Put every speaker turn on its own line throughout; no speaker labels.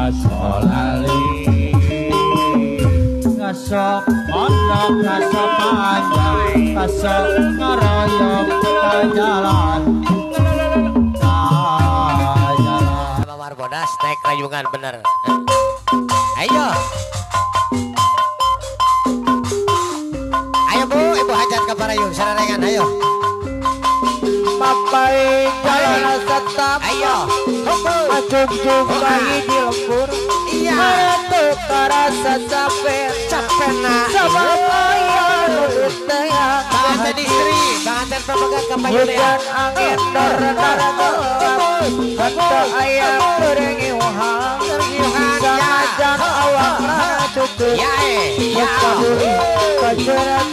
Asolali ngasok mondok ngasok panjang ngasok ngaroyok jalan jalan.
Sama Marbonas naik rayungan bener. Ayo. Ayo Bu, Ibu hajat ke Parayung, sarangan ayo.
Papai jalan setap.
Ayo.
Ajung-jung bayi di lembur.
Iya.
Tuh karasa capek.
Capek nak.
Sama ayah nurut teh.
Panganten istri, panganten pemegang ke Payung.
Hujan angin dor-dor gelap. Hantu ayam berengiuhan. Sanajan awak racutu.
Ya ya.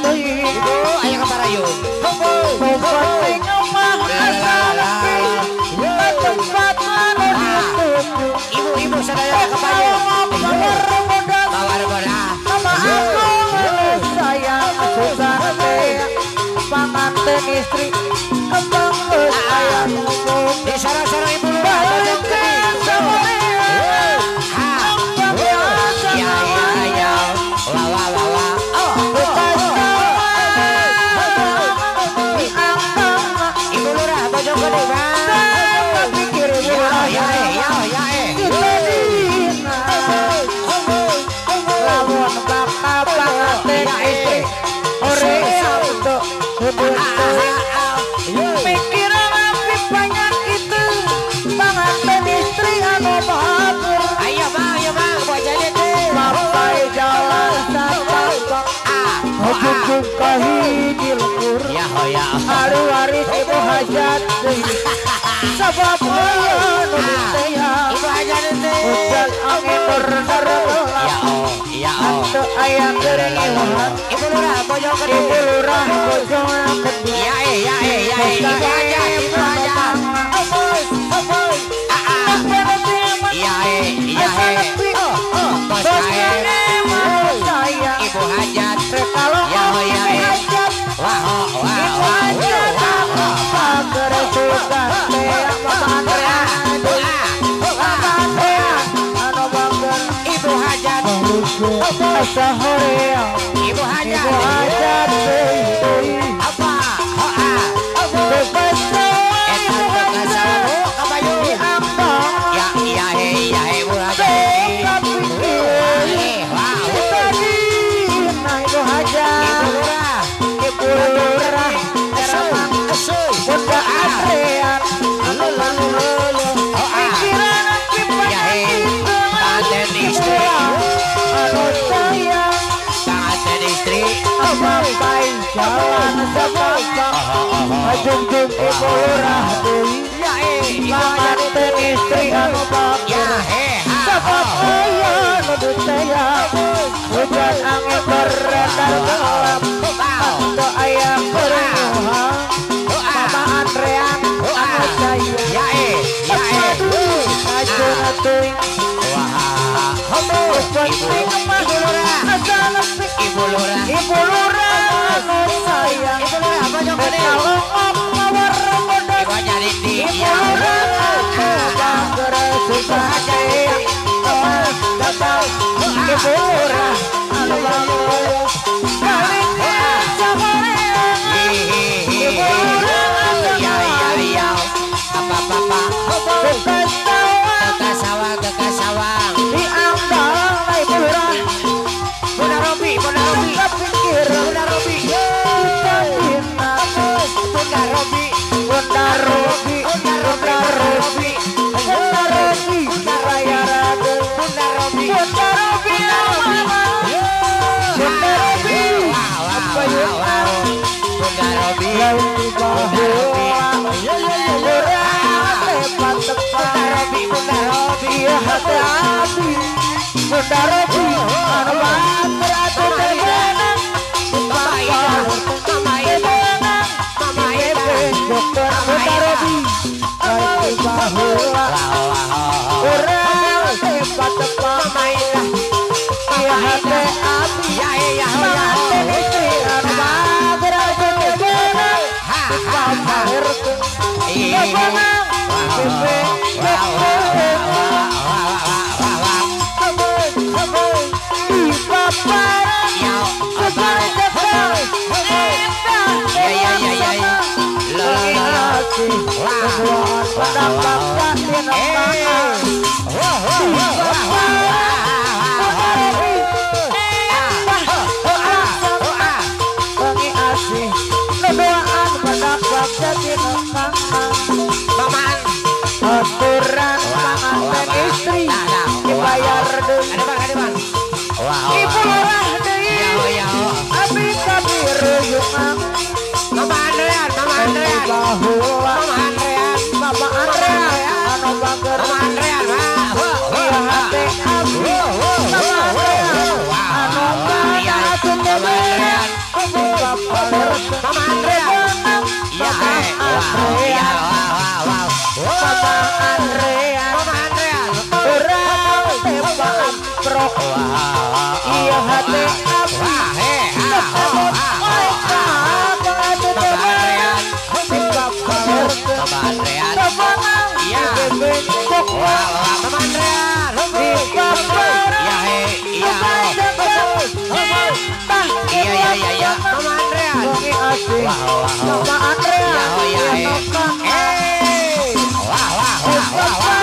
Ibu, ayo ke Parayung.
Penting omah asal tempat anu dituju.
Ibu-ibu sadaya ke Payung. Mawar bodas.
Sama aku sayang susah teh. Panganten istri kembang geus aya ngomong.
Di sarang-sarang ibu lurah bojong gede. Ya ya ya. Wa wa wa wa. Oh. Ibu lurah bojong gede bang. Ya ya ya ya.
Lamun bakal panganten istri hoream teu kudu mikiran api penyakit panganten istri anu batur.
Ayo bang, bojone teh.
Sampai jalan satapak ujung ka hiji lembur.
Ya ya.
Ari waris ibu hajat deui. Sabab aya nu diteyang.
Ibu hajat teh.
Hujan angin dor-dor gelap.
Ya oh, ya oh.
Hantu aya keur ngiuhan.
Ibu lurah bojong gede.
Ibu lurah bojong gede.
Ya ya ya. Ibu hajat, ibu hajat. Iya iya. Bos Ibu hajat.
Ya ya.
Wah wah wah. Ibu hajat. Ibu hajat. Apa? Ya ya ya ibu hajat. Ibu lurah.
Ibu lurah. Bunda Andrean. Pikiran
Panganten istri.
Anu sayang.
Panganten istri.
Sampai jalan setapak. Ajung-jung ibu lurah deui. Panganten istri anu batur. Sabab aya nu diteyang. Hujan angin beredar gelap. Hantu aya keur ngiuhan. Mama Andrean anu sayang.
Ya ya. Wah, Ibu lurah. Ibu lurah.
Ibu lurah anu sayang.
Ibu lurah bojong gede.
Mawar bodas.
Ibu hajat.
Ibu lurah anu bager susah teh. Ibu lurah anu bager. Ibu lurah
ya ya ya. Apa apa. Kekasawang kekasawang.
Di ambang ibu lurah.
Bunda Robi, Bunda Robi. Bunda Robi. Bunda Robi.
Bunda Robi.
Bunda Robi.
Bunda Robi.
Bunda Robi.
Bunda Robi. Bunda Robi. Bunda Robi.
Bunda Robi.
Bunda Robi.
Bunda Robi, Bunda Robi,
hati hati. Bunda Robi, anu batur atuh teh beunang.
Mama Ida, Mama Ida, Mama Ida,
Bunda Robi, ai baheula. Urang teh patepang.
Mama Ida,
Iya hati hati.
Ya ya ya.
Panganten istri anu batur atuh teh beunang. Dipamerkeun. Beunang. Bebe, bebe. asih nuduhan pedang bagja tinempaan bengi asih nuduhan pedang bagja tinempaan
Mamaan
aturan panganten istri dibayar deui ibu lurah deui abi kabiruyungan
Mama Andrean, Mama Andrean,
Mama
Andrean,
Mama Andrean, anu bager
Mama Andrean,
iya hate abi, Mama Andrean, anu mana Andrean,
Mama Andrean, iya
Andrean, Mama Andrean,
Mama Andrean,
urang teh amprok, iya hate abi,
Mama Andrean, iya, Mama Andrean, iya, iya, iya, iya, iya, Mama Andrean,
Mama Andrean,
iya, wah, wah, wah, wah, wah,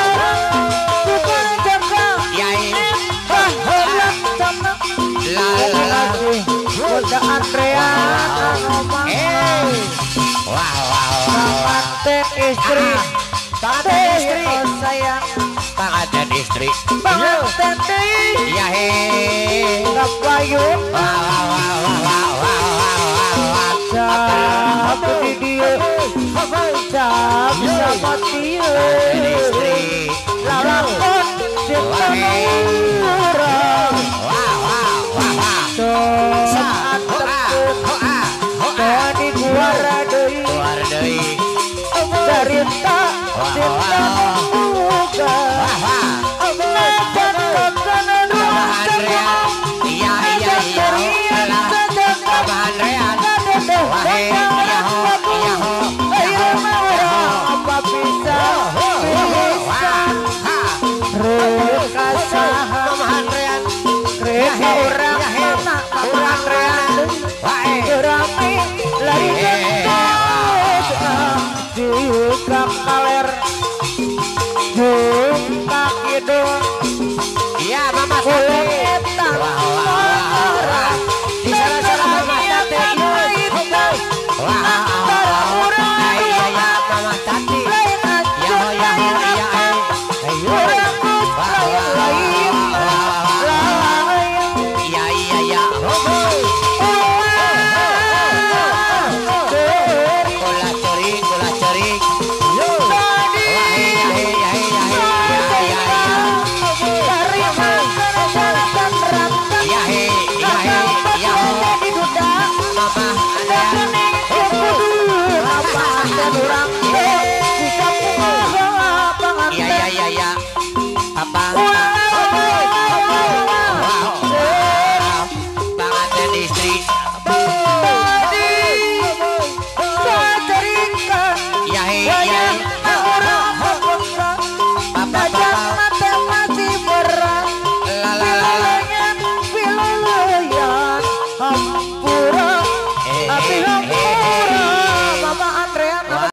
la, la, la,
Bunda Andrean,
wah, wah,
panganten istri,
panganten istri,
sayang,
panganten istri,
panganten deui,
iya he,
kapayun,
wah, wah, wah, wah, wah, wah, wah,
cap di dieu, cap sama dieu,
istri.